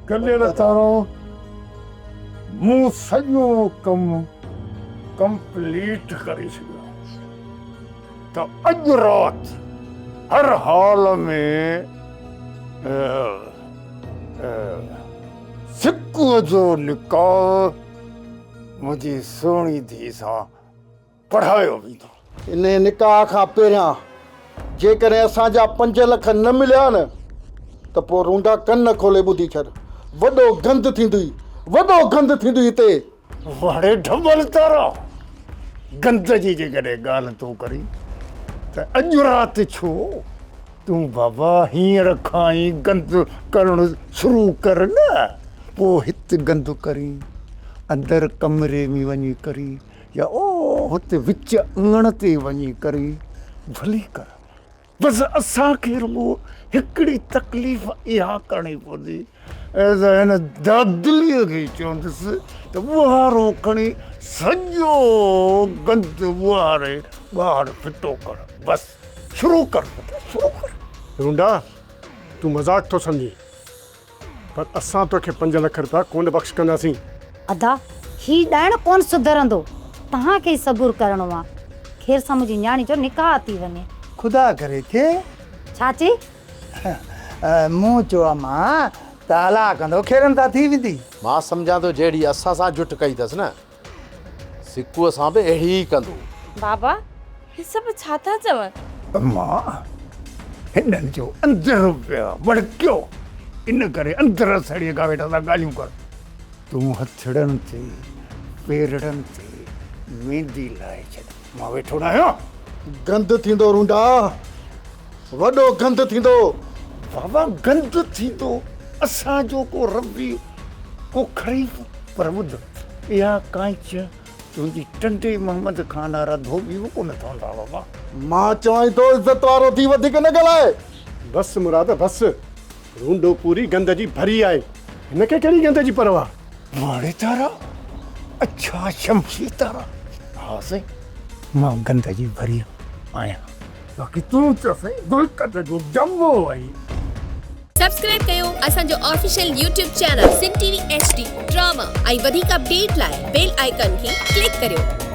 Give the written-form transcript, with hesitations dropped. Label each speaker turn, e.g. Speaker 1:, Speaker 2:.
Speaker 1: گليل تارو مون سڄو ڪم ڪمپليٽ ڪري ڇڏيو آهي ته اڄ رات هر حال ۾ سڪوء جو نڪاح منهنجي سهڻي ڌيء سان پڙهايو ويندو.
Speaker 2: انهيء نڪاح کان پهريان جيڪڏهن اسان جا 5 لک نه مليا نه ته پوء رونڊا ڪن کولي ٻڌي ڇڏ، وڏو گند ٿيندوئي، وڏو گند ٿيندوئي هتي.
Speaker 1: واڙي ڍٻل تارا، گند جي جيڪڏهن ڳالهه ٿو ڪرين ته اڄ رات ڇو؟ تون بابا هينئر کان ئي گند ڪرڻ شروع ڪر نه، پوء هت گند ڪرين، اندر ڪمري ۾ وڃي ڪرين يا او هت وچ اڱڻ تي وڃي ڪرين، ڀلي ڪر. بس اسان کي رڳو هڪڙي تڪليف اها ڪرڻي پوندي ته هن دادليء کي چوندس ته ٻوهارو کڻي سڄو گند ٻوهاري ٻاهر ڦٽو ڪر. بس شروع ڪر پٽ شروع ڪر.
Speaker 3: رونڊا، تون مذاق ٿو سمجهين. پر اسان توکي 5 لک رپيا ڪونه بخش ڪنداسين.
Speaker 4: ادا، هي ڏائڻ ڪونه سڌرندو. توهان کي ئي صبر ڪرڻو آ. خير سان منهنجي نياڻي جو نڪاح ٿي وڃي.
Speaker 5: خدا ڪري ٿئي.
Speaker 4: ڇا چئي؟
Speaker 5: مون چيو امان ته الله ڪندو خيرن سان ٿي ويندي.
Speaker 6: مان سمجهان ٿو جهڙي اسان سان جٺ ڪئي اٿس نه، سڪوء سان به اهڙي ئي ڪندو.
Speaker 7: بابا، هي سڀ ڇا ٿا چون؟
Speaker 1: امان، هنن جو اندر پيا ڀڙڪيو، ان ڪري اندر سڙيء کان ويٺا ٿا ڳالهيون ڪن. تون هٿڙن تي، پيرڙن تي ميندي لائي ڇڏ، مان ويٺو ناهيان.
Speaker 2: گند ٿيندو رونڊا، وڏو گند ٿيندو.
Speaker 1: بابا گند ٿيندو، اسان جو ڪو ربي ڪو خريف، پر ٻڌ اها ڪانچ تنهنجي ٽنڊي محمد خان وارا ڌوٻي به ڪونه ٺهندا بابا.
Speaker 2: مان چوانء ٿو عزت وارو ٿي وڌيڪ نه ڳالهاء.
Speaker 3: بس مراد بس، رونڊو پوري گند جي ڀري آهي، هن کي ڪهڙي گند جي پرواهه.
Speaker 1: واڙي تارا، اڇا شمشي تارا، ها سائين مان گند جي ڀري آهيان. باقي تون ته سائين گلقند جو ڊٻو آهين.
Speaker 8: سبسڪرائب ڪيو اسان جو official YouTube channel Sindh T V H D drama ۽ وڌيڪ اپڊيٽ لاء بيل آئيڪان کي ڪلڪ ڪريو.